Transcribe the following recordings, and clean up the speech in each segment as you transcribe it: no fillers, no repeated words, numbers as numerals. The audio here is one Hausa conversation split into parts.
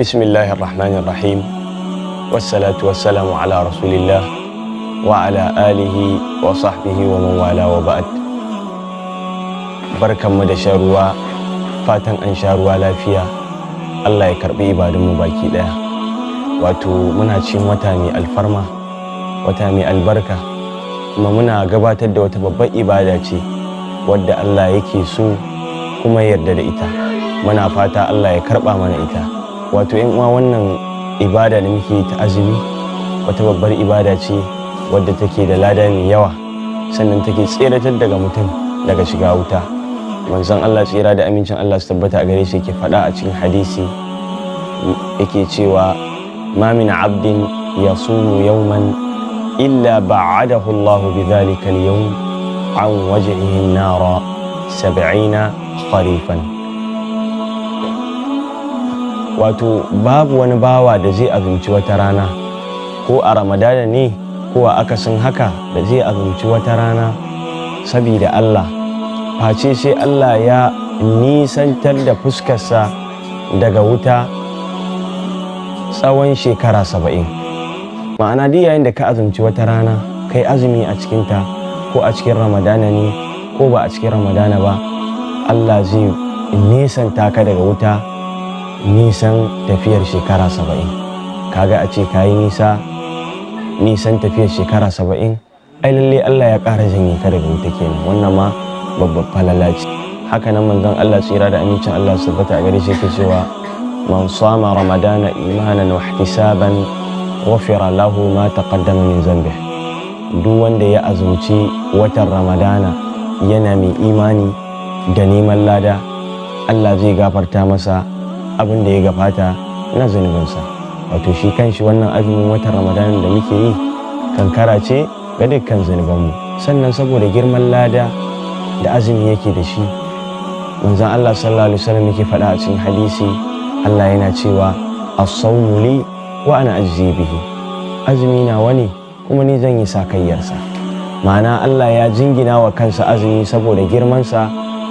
Bismillahir Rahmanir Rahim. Wassalatu wassalamu ala Rasulillah wa ala alihi wa sahbihi wa man wala, wa ba'd. Barkanmu da shan ruwa, fatan an sha ruwa lafiya. Allah ya karbi ibadunmu baki daya. Wato muna cikin wata mai alfarma, wata mai albarka, kuma muna gabatar da wata babbar ibada ce wadda Allah yake so kuma yarda da ita. Muna fata Allah ya karba mana ita. Wato yan uwa, wannan ibada da muke ta azumi wata babbar ibada ce wadda take da lada mai yawa, sannan take tseratar daga mutum daga shiga wuta. Manzon Allah, tsira da amincin Allah su tabbata a gare shi, yake faɗa a cikin hadisi, yake cewa: "Ma min abdin yasumu yawman illa ba'adahu Allah bidhalika al-yawm an wajhihi an-nara 70 kharifan." Wato babu wani bawa da zai azumci wata rana, ko a Ramadana ne ko a akasin haka, da zai azumci wata rana sabida Allah, face sai Allah ya nisantar da fuskarsa daga wuta tsawon shekara 70. Ma'ana, duk yayin da ka azumci wata rana, kai azumi a cikinta, ko a cikin Ramadana ne ko ba a cikin Ramadana ba, Allah zai nisanta ka daga wuta nisan tafiyar shekara 70. Kaga a ce ka yi nisa, nisan tafiyar shekara 70, ai lalle Allah ya ƙara janye ka daga wuta kenan. Wannan ma babbar falala ce. Haka nan manzon Allah, tsira da amincin Allah su tabbata a gare shi, yake cewa: "Man sama Ramadana imanan wa ihtisaban, ghufira lahu ma taqaddama min dhanbihi." Duk wanda ya azumci watan Ramadana yana mai imani da neman lada, Allah zai gafarta masa abin da ya gabata na zunubinsa. Wato shi kanshi wannan azumin watan Ramadana da muke yi kankara ce ga dukkan zunubanmu. Sannan saboda girman lada da azumi yake da shi, manzon Allah sallallahu alaihi wasallam yake faɗa a cikin hadisi, Allah yana cewa: "As-sawmu li wa ana ajzi bihi." Azumi nawa ne kuma ni zan yi sakayyarsa. Ma'ana, Allah ya jingina wa kansa azumi saboda girmansa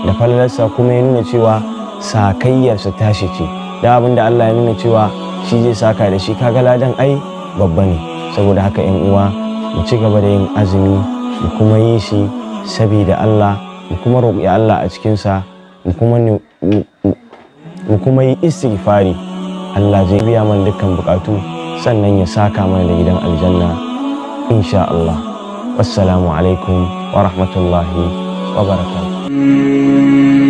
da falalarsa, kuma ya nuna cewa sakayyarsa tashi ce. Da abin da Allah ya nuna cewa shi zai saka da shi, kaga ladan ai babba ne. Saboda haka yan uwa, mu ci gaba da yin azumi, mu kuma yi shi sabida Allah, mu kuma roƙi Allah a cikinsa, mu kuma yi istighfari. Allah zai biya mana dukkan bukatu, sannan ya saka mana da gidan aljanna insha Allah. Wassalamu alaikum wa rahmatullahi wa barakatuh.